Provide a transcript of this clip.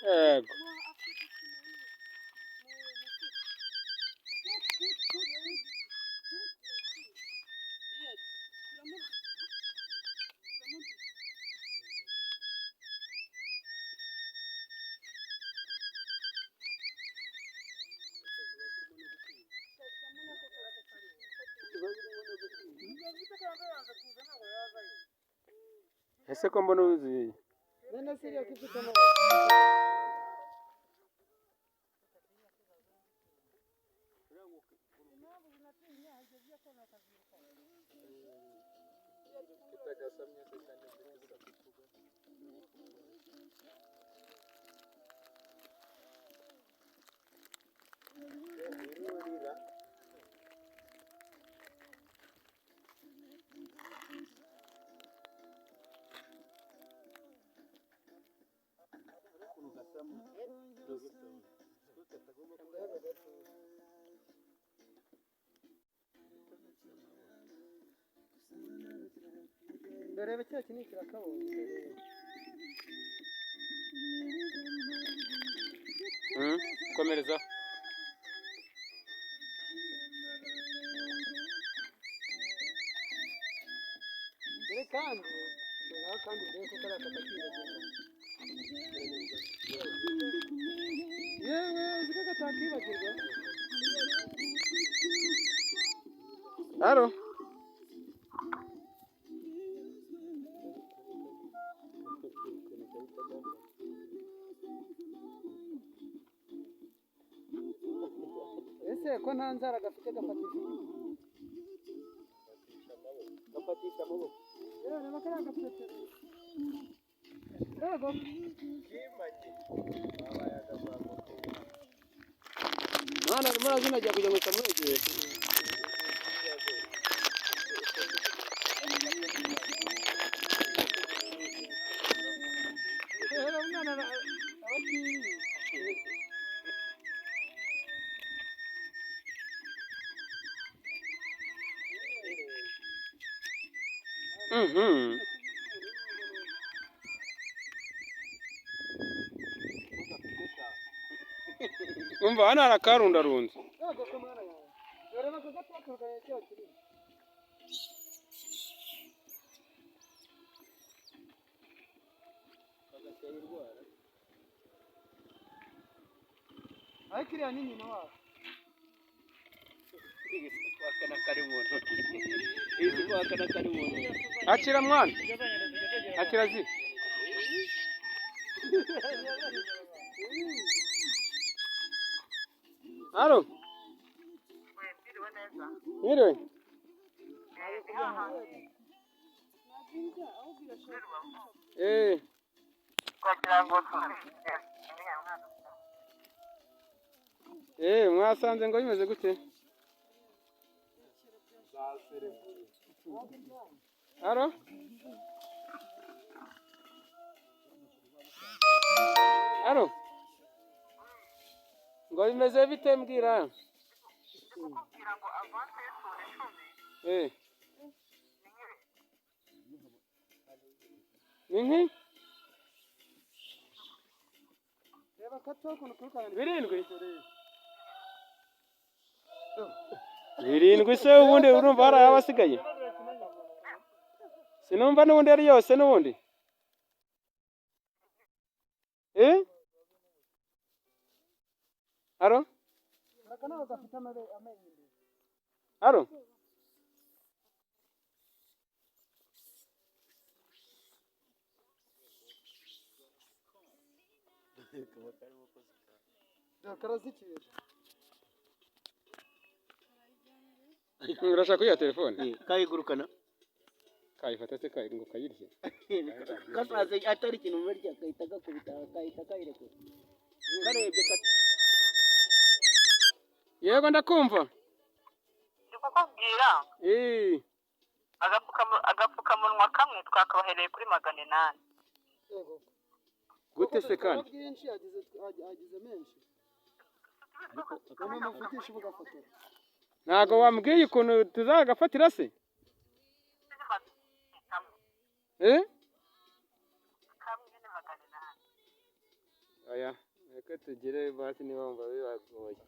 Yego. Ese ko mbona wuzuye? None se iriya ko ifite Dore cya kinini kirakabonye. Komereza. Dore kandi nawe kandi urebe ko kariya katakibagirwa. Yewe uzi ko katakibagirwa. Halo. Ese ko nta nzara gafite gafatisha iki? Gafatisha amaboko. Yewe reba kariya gapetero. Yego. Mwana arimo arazinagira kugira ngo itamwegera. Reba umwana aba akiriye. Umva hano hari akarundarunze. Yego ko mwana yawe. Dore bako gatakakanye cya kinini. Ariko iriya ni nyina wabo. Akira mwana. Akira zi. Halo. Mwiriwe. Eh. Eh, mwasanze ngo bimeze gute? Halo? Halo? Ngo bimeze bite mbwira? Eh. Ni nki? Reba kato ukuntu kirukana. Birindwi? Birindwi se ubundi urumva hari abasigaye? Sinumva n'ubundi ari yose n'ubundi. Eh? Halo? Aka ntabwo gafite amenyo imbere. Halo? Dore karazikije. Urashaka kuyiha telefone? Kayigurukana. Kayifata se kayi ngo kayirye. Kasaze atari ikintu muri gahita gakubita gahita kayirekura. Karebye kati. Yego ndakumva. Ndi kukubwira Eh. agapfukamunwa kamwe twakabahereye kuri 800. Yego. Gute se kandi? Bwinshi agize menshi. Kama muvugisha ugafotora. Ntago wambwiye ukuntu tuzagafatira se? Eh? Kamwe ni 800. Oya, reka tugire basi niba wumva bibagoye.